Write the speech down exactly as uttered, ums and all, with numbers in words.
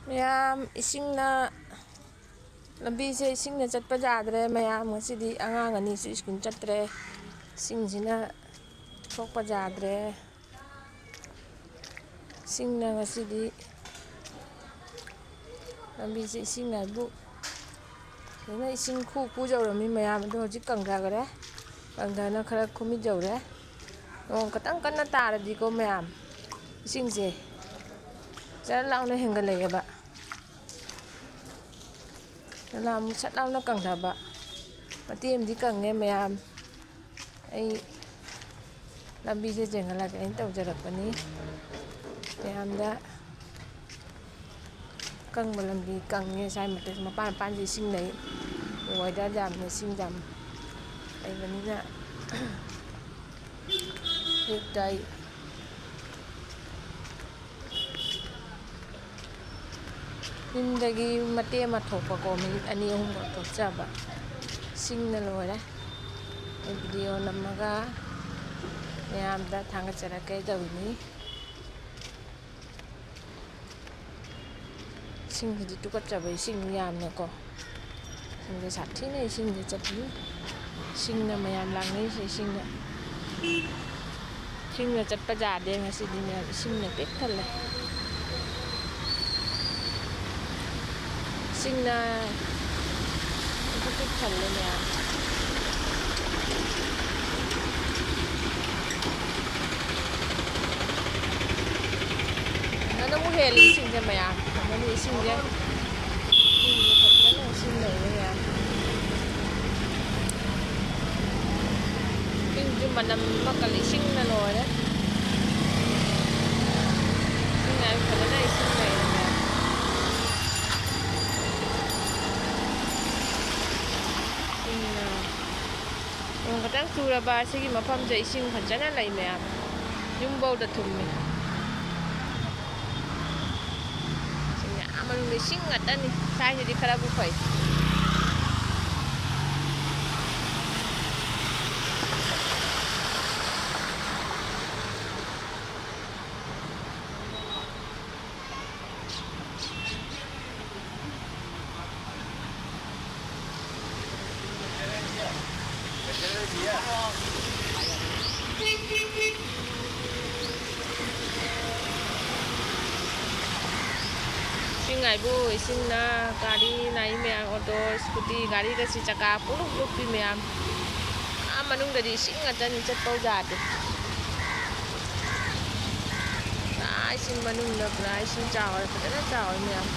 ꯃꯌꯥꯝ, ꯏꯁꯤꯡꯅ, ꯂꯝꯕꯤꯁꯦ ꯏꯁꯤꯡꯅ ꯆꯠꯄ ꯌꯥꯗ꯭ꯔꯦ꯫ ꯃꯌꯥꯝ, ꯉꯁꯤꯗꯤ ꯑꯉꯥꯡ ꯑꯅꯤꯁꯨ ꯁ꯭ꯀꯨꯜ ꯆꯠꯇ꯭ꯔꯦ, ꯏꯁꯤꯡꯁꯤꯅ ꯊꯣꯛꯄ ꯌꯥꯗ꯭ꯔꯦ꯫ ꯏꯁꯤꯡꯅ ꯉꯁꯤꯗꯤ, ꯂꯝꯕꯤꯁꯦ ꯏꯁꯤꯡꯅ ꯍꯥꯏꯕꯨ, ꯐꯖꯅ ꯏꯁꯤꯡ ꯈꯨ ꯈꯨ ꯌꯧꯔꯝꯃꯤ ꯃꯌꯥꯝ꯫ ꯑꯗꯣ ꯍꯧꯖꯤꯛ ꯀꯪꯊꯈꯔꯦ, ꯀꯪꯊꯅ ꯈꯔ ꯈꯨꯃꯤꯠ ꯌꯧꯔꯦ꯫ ꯅꯣꯡ ꯈꯤꯇꯪ ꯀꯟꯅ ꯇꯥꯔꯗꯤꯀꯣ ꯃꯌꯥꯝ, ꯏꯁꯤꯡꯁꯦ ꯆꯔ ꯂꯥꯎꯅ ꯍꯦꯟꯒꯠꯂꯛꯑꯦꯕ꯫ ꯅꯂꯥ ꯑꯃꯨꯛ ꯁꯠ ꯂꯥꯎꯅ ꯀꯪꯊꯕ꯫ ꯃꯇꯦꯛ ꯑꯃꯗꯤ ꯀꯪꯉꯦ ꯃꯌꯥꯝ꯫ ꯑꯩ ꯂꯝꯕꯤꯁꯦ ꯌꯦꯡꯍꯜꯂꯒꯦ ꯑꯩꯅ ꯇꯧꯖꯔꯛꯄꯅꯤ꯫ ꯃꯌꯥꯝꯗ ꯑꯀꯪꯕ ꯂꯝꯕꯤ ꯀꯪꯉꯦ꯫ ꯁ꯭ꯋꯥꯏ ꯃꯇꯦꯛ ꯃꯄꯥꯟ ꯃꯄꯥꯟꯁꯦ ꯏꯁꯤꯡ ꯂꯩ꯫ ꯋꯦꯗꯔ ꯌꯥꯝꯅ ꯏꯁꯤꯡ ꯌꯥꯝ ꯂꯩꯕꯅꯤꯅ ꯑꯌꯨꯛꯇ ꯑꯩ ꯌꯨꯝꯗꯒꯤ ꯃꯇꯦꯛ ꯑꯃ ꯊꯣꯛꯄꯀꯣ, ꯃꯤꯅꯤꯠ ꯑꯅꯤ ꯑꯍꯨꯝꯈꯛ ꯊꯣꯛꯆꯕ꯫ ꯏꯁꯤꯡꯅ ꯂꯣꯏꯔꯦ꯫ ꯑꯩ ꯚꯤꯗꯤꯑꯣ ꯅꯝꯃꯒ ꯃꯌꯥꯝꯗ ꯊꯥꯒꯠꯆꯔꯛꯀꯦ ꯇꯧꯔꯤꯅꯤ꯫ ꯏꯁꯤꯡꯁꯤꯗꯤ ꯇꯨꯀꯠꯆꯕ, ꯏꯁꯤꯡ ꯌꯥꯝꯅꯀꯣ꯫ ꯏꯁꯤꯡꯁꯦ ꯁꯥꯊꯤꯅ ꯏꯁꯤꯡꯁꯦ ꯆꯠꯂꯤ꯫ ꯏꯁꯤꯡꯅ ꯃꯌꯥꯝ ꯂꯥꯛꯅꯩꯁꯦ, ꯏꯁꯤꯡꯅ꯫ ꯏꯁꯤꯡꯅ ꯆꯠꯄ ꯌꯥꯗꯦ ꯉꯁꯤꯗꯤ ꯃꯌꯥꯝ, ꯏꯁꯤꯡꯅ ꯄꯤꯛ ꯊꯜꯂꯦ꯫ ꯏꯁꯤꯡꯅ ꯄꯤꯛ ꯄꯤꯛ ꯊꯜꯂꯦ ꯃꯌꯥꯝ꯫ ꯐꯖꯅ ꯑꯃꯨꯛ ꯍꯦꯜꯂꯤ ꯏꯁꯤꯡꯁꯦ ꯃꯌꯥꯝ꯫ ꯐꯖꯅ ꯏꯁꯤꯡꯁꯦ, ꯏꯁꯤꯡꯁꯦ ꯐꯖꯅ ꯏꯁꯤꯡ ꯂꯩꯔꯦ ꯃꯌꯥꯝ꯫ ꯏꯁꯤꯡꯁꯨ ꯃꯅꯝ ꯑꯃ ꯀꯜꯂꯤ, ꯏꯁꯤꯡꯅ ꯂꯣꯏꯔꯦ꯫ ꯏꯁꯤꯡ ꯍꯥꯏꯕ ꯐꯖꯅ ꯏꯁꯤꯡ ꯂꯩꯔꯦ ꯃꯌꯥꯝ꯫ ꯏꯁꯤꯡꯅ, ꯅꯣꯡ ꯈꯤꯇꯪ ꯆꯨꯔꯕ ꯁꯤꯒꯤ ꯃꯐꯝꯁꯦ ꯏꯁꯤꯡ ꯐꯖꯅ ꯂꯩ ꯃꯌꯥꯝ꯫ ꯌꯨꯝꯐꯧꯗ ꯊꯨꯝꯃꯤ꯫ ꯏꯁꯤꯡ ꯃꯌꯥꯝ ꯃꯅꯨꯡꯗ ꯏꯁꯤꯡ ꯉꯥꯛꯇꯅꯤ꯫ ꯁ꯭ꯋꯥꯏꯁꯤꯗꯤ ꯈꯔꯕꯨ ꯐꯩ꯫ ꯉꯥꯏꯕꯨ ꯏꯁꯤꯡꯅ ꯒꯥꯔꯤ ꯅꯥꯏ ꯃꯌꯥꯝ, ꯑꯣꯇꯣ, ꯁ꯭ꯀꯨꯇꯤ, ꯒꯥꯔꯤꯒꯁꯤ ꯆꯀꯥ ꯄꯨꯂꯨꯞ ꯂꯨꯞꯄꯤ ꯃꯌꯥꯝ꯫ ꯑꯥ ꯃꯅꯨꯡꯗꯗꯤ ꯏꯁꯤꯡ ꯉꯥꯛꯇꯅꯤ, ꯆꯠꯄꯧ ꯌꯥꯗꯦ꯫ ꯄꯨꯔꯥ ꯏꯁꯤꯡ ꯃꯅꯨꯡꯗ ꯄꯨꯔꯥ ꯏꯁꯤꯡ ꯆꯥꯎꯔꯦ, ꯐꯖꯅ ꯆꯥꯎꯔꯦ ꯃꯌꯥꯝ꯫